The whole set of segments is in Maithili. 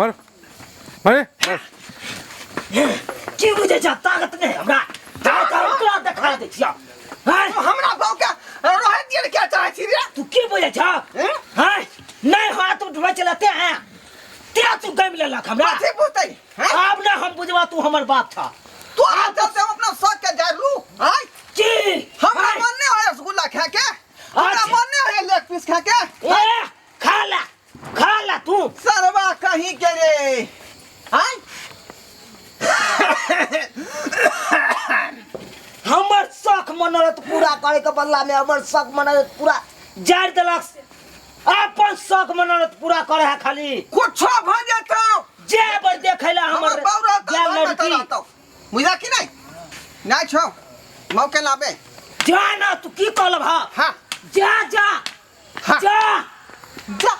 मार मारे मार। की बुझै छ ताकत नहि हमरा ताकत तोरा देखा दै छियौ हैं? हमरा बाप के रहे दिए क्या चाहे छी रे तू की बुझै छ हैं? हैं? नहि हाथ उठबै छलै ते हैं ते तू गमि लेलक हमरा कथी बुझतै हैं? आब ने हम बुझबा तू हमर बाप छ तोरा चलते हम अपना शौक के जारलू हैं की हमरा हैं? मन नहीं है रसगुल्ला खा के हमरा अच्छा। मन नहीं है लेग पीस खा के ए खा ले खा ले तू सरवा कहीं के रे हैं हमर शौक मनोरथ पूरा करे के बदला में हमर शौक मनोरथ पूरा जारि देलक अपन शौक मनोरथ पूरा करे है खाली कुछो भ जेतौ जे बर देखे ला हमर हमर बाप रहतौ गेल घर में तो लड़की रहतौ बुझला कि नहीं नहीं छौ मौके लाबे जा ना तू की कहलब हा हाँ जा जा हाँ। जा जा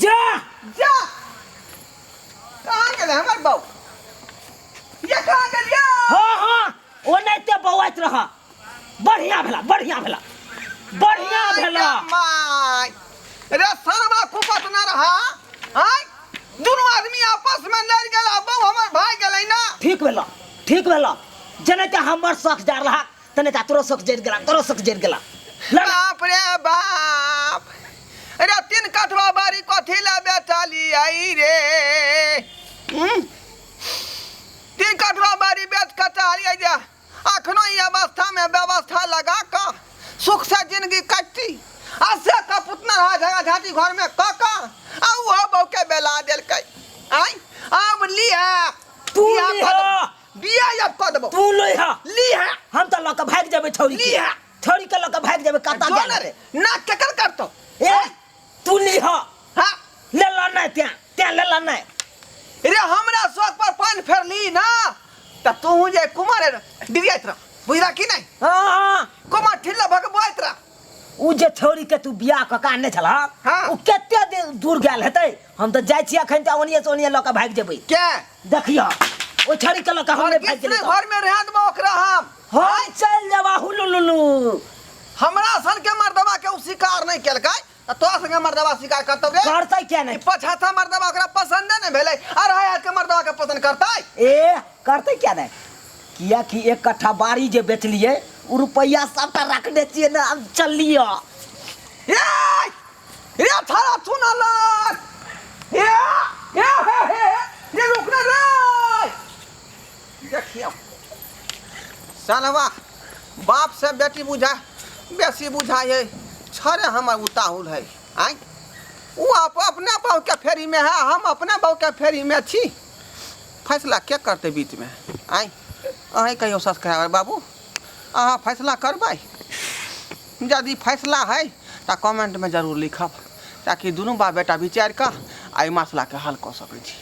जा जा कहाँ गेलै हमर बौ ये कहाँ गेलियै हाँ हाँ ओनाहिते बौआइत रह बढ़िया भेला बढ़िया भेला बढ़िया भेला my रे सरवा कुपत न रहा आय दुनू आदमी आपस में लड़ गेल आ बौ हमर भाई गेलै ना ठीक भेला ठीक भेला जेनाहिते हमर शौक जा रहा तेनाहिते तोरो शौक जरि गेला तोरो शौक जरि गेला लड़ बाप रे बाप रे तीन कठवा बारी कथी ला बेचली आई रे हम्म? तीन कठवा बारी बेच के चाहलियै जे अखनो ई अवस्था में व्यवस्था लगा कऽ सुख से जिंदगी कटती आ से कपुतना रहा झगड़ा झाँटी घर में कऽ कऽ आ ओहो बहू के बेला देलकै आय आब लिहे तू बियाह कऽ लिह। देबौ। बियाह आब कऽ देबौ तू लइह लिहे हम तऽ लऽ कऽ भागि जेबै छौड़ी के लिह। छौड़ी के लऽ कऽ भागि जेबै कतऽ जो गेल ने रे नाक केकर करतौ ए तू लिह हाँ ले ला नहि त्याँ त्याँ ले ला नहि रे हमरा शौक पर पानि फेरली ना त तू जे कुमार डिरियाइत रह बुझला कि नहीं हाँ हाँ कुमार ठिल्ला भगबैत रह उ जे छौड़ी के तू बियाह कऽ के आनने छलह हाँ। उ कते दूर दूर गेल हेतै हम तऽ जाइ छी अखन तऽ ओनिये से ओनिये लऽ कऽ भागि जेबै के देखियह ओहि छौड़ी के लऽ कऽ हम नहि भागि किसने गेलै घर में रह देबो ओकरा हम हम चलि जेबा हुलुलुलु हमरा सन के मर्दवा के उ शिकार नहीं केलकै त तोरा संगे मर्दवा शिकार करतौ रे करतै किया ई नहि पछाता मर्दवा ओकरा पसंदे नहीं भेलै अढ़ाई हाथ के मर्दवा के पसंद करतै ए करतै किया नहि कियाकि एक कट्ठा बाड़ी जे बेचलियै ओ रुपैआ सबटा रखने छियै ने आब चललियै ए ए थारा सुना लाल ए ए हे हे ये रुकना रे देखियो सालवा बाप से बेटी बुझा बेसी बुझा है छरे हमर उताहुल है आय वो आप अपने बहू के फेरी में है हम अपने बहू के फेरी में छी फैसला के करतै बीचमे आँय अहीँ कहियौ सब्सक्राइबर बाबू अहाँ फैसला करबै यदि फैसला है तऽ कमेंटमे जरूर लिखब ताकि दुनू बाप बेटा विचारि कऽ आ एहि मसलाके हल कऽ सकै छी।